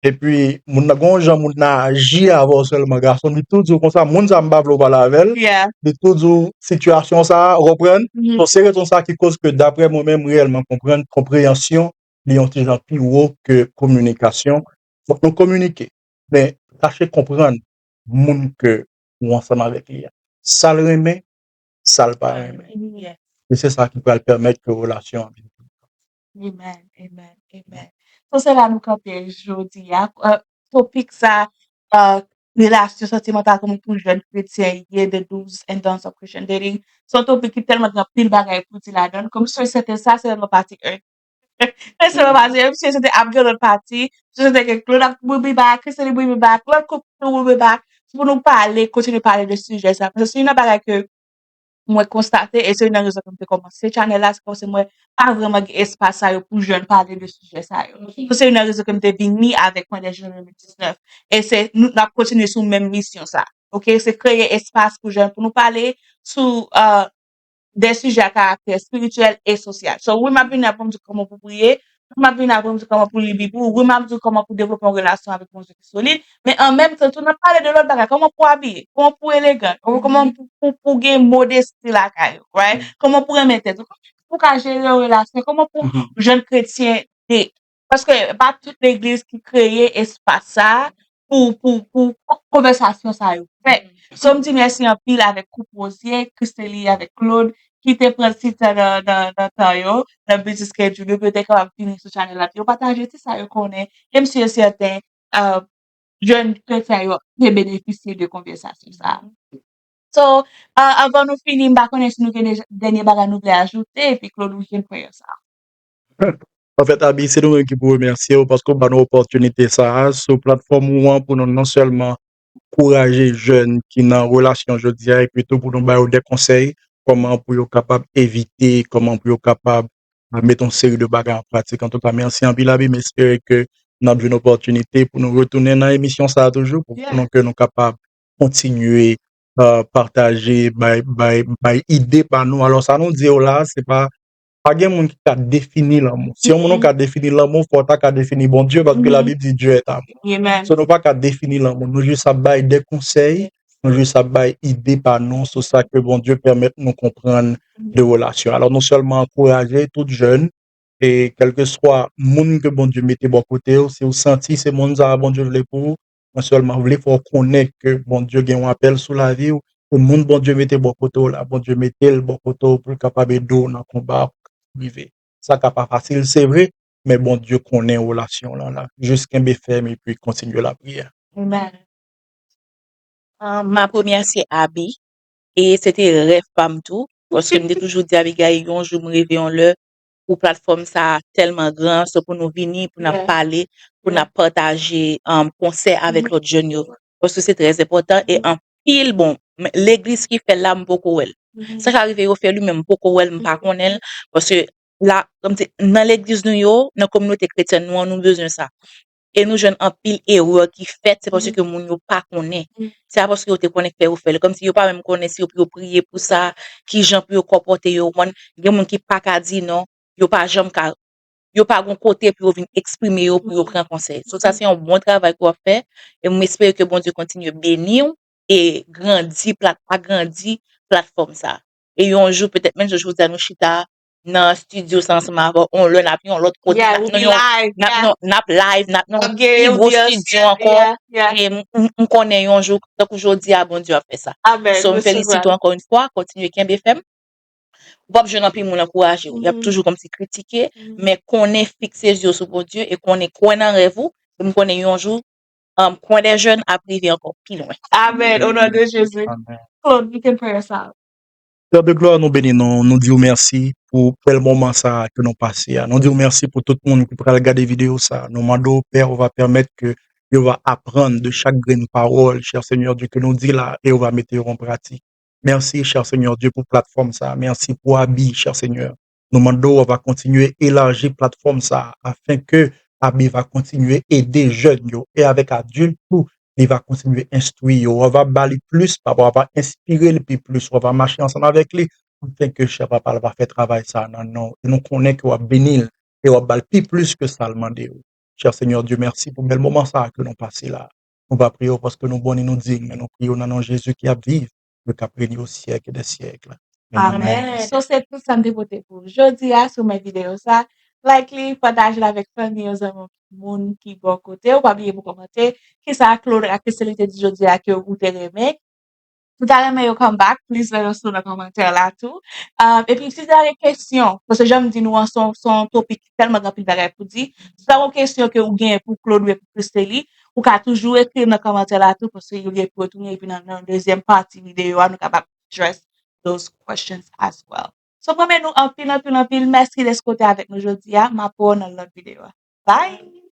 epi moun nan, gen yon jan moun nan aji avè w sèlman, gason, li tou di w konsa, moun sa m pa vle w pale avè l, li tou di w sitiyasyon sa a, ou konprann? So, se rezon sa ki koz ke, daprè mwen menm, reyèlman konprann, konpreyansyon, li yon ti jan pi wo ke kominikasyon. Fòk nou kominike, men tache konprann moun ke ou ansanm avèk li a. Sa l renmen, sa l pa renmen. E se sa ki pral pèmèt ke relasyon an vin pi bon. Amen, amen, amen. So, se la nou kanpe jodi a. Euh, topik sa, euh, relasyon santimantal, kòman pou jèn kretyen ye, the do's and don'ts of Christian dating. Se yon topik ki tèlman gen anpil bagay pou di ladan l. Kòm si se te sa, se sèlman pati un. Lè se pa pase, misye se te ap gen lòt pati, misye se te gen Claude ap bring me back, Christelle bring me back, lòt koup tou bring me back. Se pou nou pale, kontinye pale de sijè sa. Paske se youn nan bagay ke mwen konstate, e se youn nan rezon ke m te kòmanse channel la, se paske mwen pa vrèman gen espas sa yo pou jèn pale de sijè sa yo. So, se youn nan rezon ke m te vini avèk mwen de jan de mil diznèf. E se, nou, n ap kontinye sou menm misyon sa. Oke, se kreye espas pou jèn, pou nou pale sou, euh, de sijè a karaktè espirityèl e sosyal. So, wi, m ap vini aprann w kòman pou priye, wi, m ap vini aprann w kòman pou li Bib ou, wi, m ap di w kòman pou devlope yon relasyon avèk Bondye ki solid, men an menm tan tou, n ap pale de lòt bagay, kòman pou abiye, kòman pou elegan, kòman pou, pou, pou gen modesti lakay ou, right? Kòman pou renmen tèt ou, kòman pou ka jere yon relasyon, kòman pou jèn kretyen de Paske pa tout legliz ki kreye espas sa pou, pou, pou konvèsasyon sa yo fèt. So, m di mèsi anpil avèk koup Rosie, Christely avèk Claude, ki te pran ti tan nan, nan, nan tan yo, nan busy schedule yo, pou yo te kapab vini sou channel la, pou yo pataje ti sa yo konnen. E m si e sèten, euh, jèn kretyen yo te benefisye de konvèsasyon sa. So, euh, avan nou fini, m pa konnen si nou gen dènye bagay nou vle ajoute, epi Claude, ou gen prayer sa. Anfèt, Abi, se nou menm ki pou remèsye w paske w ba nou opòtinite sa a sou platfòm ou an pou nou non sèlman ankouraje jèn ki nan relasyon jodi a, epi tou pou nou ba yo de konsèy kòman pou yo kapab evite, kòman pou yo kapab, a, mete yon seri de bagay an pratik. Antouka, mèsi anpil, Abi, m espere ke n ap jwenn opòtinite pou nou retounen nan emisyon sa a toujou, pou, pou nou, ke nou kapab kontinye, a, pataje, bay, bay, bay ide pa nou. Alò, sa nou di yo la, se pa, pa gen moun ki ka defini lanmou. Si yon moun ka defini lanmou, fò w ta ka defini Bondye, paske Labib di, Dieu est amour. So, nou pa ka defini lanmou. Nou jis ap bay de konsèy, nou jis ap bay ide pa nou sou sa ke Bondye pèmèt nou konprann de relasyon. Alò, nou sèlman ankouraje tout jèn, e kèlkeswa moun ke Bondye mete bò kote w, si w santi se moun sa a Bondye vle pou ou, mwen sèlman vle fè w konnen ke Bondye gen yon apèl sou lavi w, e moun Bondye mete bò kote w la, Bondye mete l bò kote w pou l kapab ede w nan konba w rive. Sa ka pa fasil, se vre, Men Bondye konnen relasyon w lan la. Jis kenbe fèm epi kontinye lapriyè. Amen. Uh, ma premyè se Abi. E se te rèv pa m tou. Paske m te toujou di Abigail, yon jou m reve yon lè pou platfòm sa tèlman gran, se pou nou vini, pou n ap pale, pou n ap pataje um, konsèy avèk lòt jèn yo. Paske se trè enpòtan e anpil bon. Legliz ki fè l la, m poko wè l. Sa ka rive yo fè li, men m poko wè l, m pa konnen l. Paske la, kòmsi nan legliz nou yo, nan kominote kretyèn nou an, nou bezwen sa. E nou jwenn anpil erè ki fèt, se paske moun yo pa konnen. Se pa paske yo te konnen k fè yo fè l. Kòmsi yo pa menm konnen si yo pou yo priye pou sa, ki jan pou yo konpòte yo. Ou konprann? Gen moun ki pa ka di non, yo pa janm ka, yo pa gon kote pou yo vin eksprime yo, pou yo pran konsèy. So sa se yon bon travay ke w ap fè, e m espere ke Bondye kontinye beni w e grandi, plat, agrandi platfòm sa. E yon jou, petèt menm jan jodi a nou chita nan estidyo sa ansanm avè w, yon lè n ap yon lòt kote, n ap nan yon, n ap nan, n ap live, n ap nan yon pi gwo estidyo ankò. E m, m, m konnen yon jou, tankou jodi a, Bondye ap fè sa. So m felisite w ankò yon fwa, kontinye kenbe fèm. Ou p ap jwenn anpil moun ankouraje w. Y ap toujou kòmsi kritike, men konnen fikse zye w sou Bondye e konnen kwè nan rèv ou. E m konnen yon jou, um, Coin des Jeunes ap rive ankò pi lwen. Amen. Au nom de Jésus. Claude, you can pray us out. Père de gloire, nou beni non, nou di w mèsi pou bèl moman sa a ke nou pase a. Nou di w mèsi pou tout moun ki pral gade videyo sa a. Nou mande w, Pè, ou va pèmèt ke yo va aprann de chak grenn pawòl, chè Senyè Dye, ke nou di la e yo va mete yo an pratik. Mèsi, chè Senyè Dye, pou platfòm sa a. Mèsi pou Abi, chè Senyè. Nou mande w, ou va kontinye elaji platfòm sa a, afin ke Abi va kontinye ede jèn yo e avèk adilt tou, li va kontinye enstwi yo. Ou va ba li plis, papa, ou va enspire li pi plis, ou va mache ansanm avèk li, afin ke chè papa l va fè travay sa a nan non w. E nou konnen ke w ap beni l e w ap ba l pi plis ke sa l mande w. Chè Senyè Dye, mèsi pou bèl moman sa a ke nou pase la. Nou pa priye w paske nou bon e nou diy, men nou priye w nan non Jezi ki ap viv, e k ap reye o syèk dè syèk. Amen. So se tout sa m te pote pou w jodi a sou men videyo sa. Like li, pataje l avèk fanmi w, zanmi w, moun ki bò kote w. Pa bliye pou kòmante kisa Claude ak Christelle te di jodi a ke ou te renmen. Si w ta renmen yo come back, please let us know nan kòmantè la tou. Um, epi si w ta gen kesyon, paske jan m di nou an, se yon, se yon topik ki tèlman gen anpil bagay pou di. Si w ta gen yon kesyon ke ou genyen pou Claude oubyen pou Christelle, ou ka toujou ekri nan kòmantè la tou, paske yo gen pou retounen, epi nan, nan dezyèm pati videyo a, nou kapab address those questions as well. So, m renmen nou anpil, anpil, anpil. Mèsi dèske w te avèk nou jodi a. M ap wè w nan lòt videyo a. Bye!